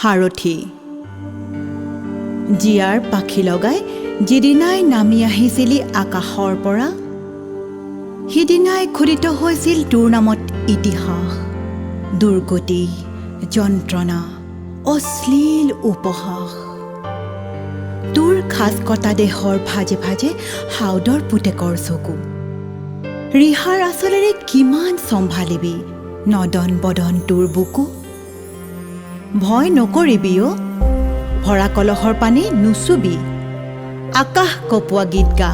সাৰথি। জীয়াৰ পাখি লগাই যিদিনাই নামি আহিছিলি আকাশৰ পৰা, সিদিনাই খোদিত হৈছিল তোৰ নামত ইতিহাস, দুৰ্গতি, যন্ত্ৰণা, অশ্লীল উপহাস। তোৰ খাজ কটা দেহৰ ভাজে ভাজে হাউদৰ পুতেকৰ চকু। ৰিহাৰ আচলেৰে কিমান চম্ভালিবি নদন বদন তোৰ বুকু? ভয় নকৰিবি অ', ভৰা কলহৰ পানী নুচুবি। আকাশ কপোৱা গীত গা,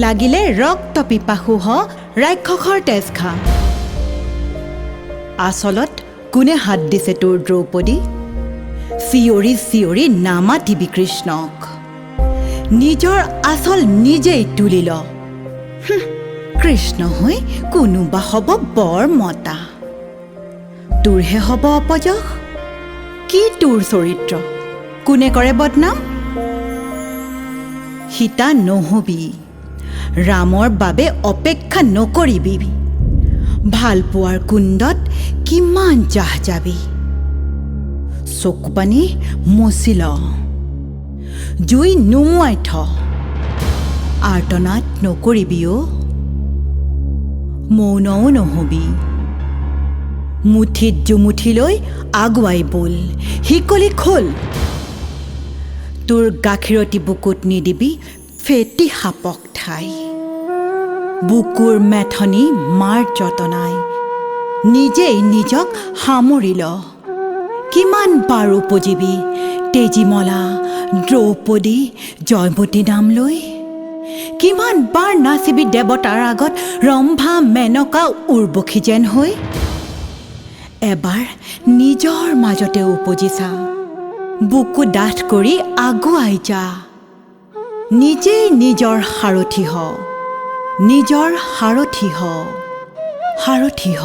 লাগিলে ৰক্ত পিপাসু হ, ৰাক্ষসৰ তেজ খা। আচলত কোনে হাত দিছে তোৰ দ্ৰৌপদী? চিঞৰি চিঞৰি নামাতিবি কৃষ্ণক, নিজৰ আচল নিজেই তুলি ল। কৃষ্ণ হৈ কোনোবা হ'ব বৰ মতা, তোৰহে হ'ব অপযশ। কি তোৰ চৰিত্ৰ, কোনে কৰে বদনাম? সীতা নহবি, ৰামৰ বাবে অপেক্ষা নকৰিবি। ভাল পোৱাৰ কুণ্ডত কিমান জাহ যাবি? চকুপানী মচি ল, জুই নুমুৱাই থ, আৰ্তনাদ নকৰিবি অ', মৌনও নহবি। মুঠিত জুমুঠি লৈ আগুৱাই বল, শিকলি খোল। তোৰ গাখীৰতী বুকুত নিদিবি ফেটি সাপক ঠাই। বুকুৰ মেথনি মাৰ যতনাই, নিজেই নিজক সামৰি ল। কিমান বাৰ উপজিবি তেজীমলা, দ্ৰৌপদী, জয়মতী নাম লৈ? কিমান বাৰ নাচিবি দেৱতাৰ আগত ৰম্ভা, মেনকা, উৰ্বশী যেন হৈ? এবাৰ নিজৰ মাজতে উপজি চা, বুকু ডাঠ কৰি আগুৱাই যা। নিজেই নিজৰ সাৰথি হ, নিজৰ সাৰথি হ, সাৰথি হ।